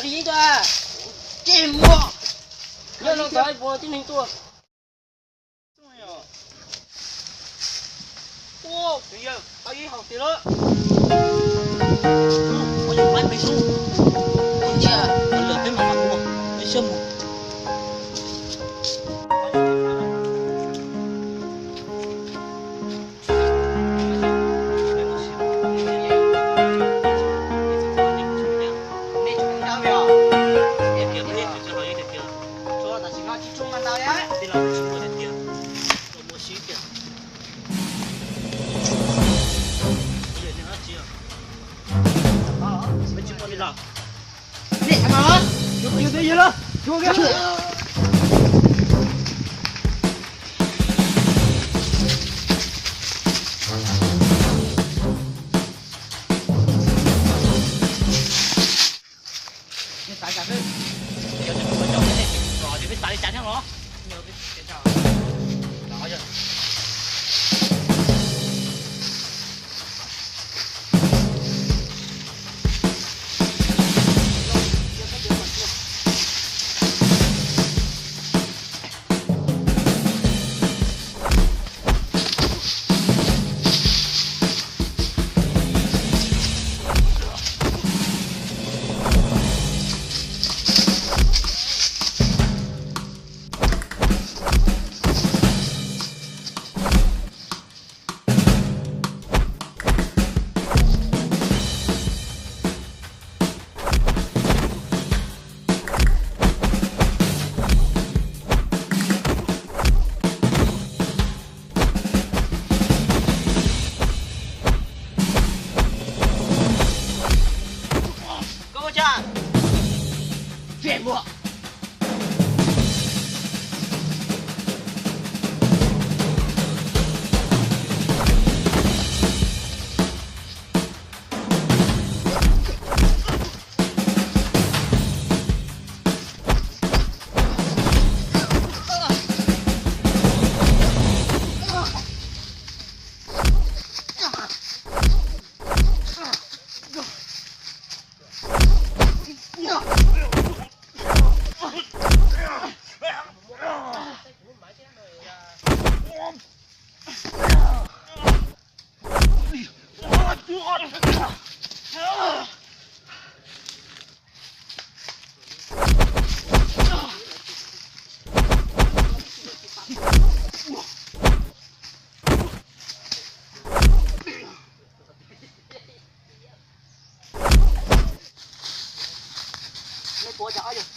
Ib tug, ces muaj, yog no tau ib puas tib neeg tuaj. Ua, tau ib hauv tiag lawm. Ua yus pab peb sub. Ua ntsia, lawv peb mam mam ua, peb sib mus. Koj ua cas? Ces muaj. Neb puas cas ob yog?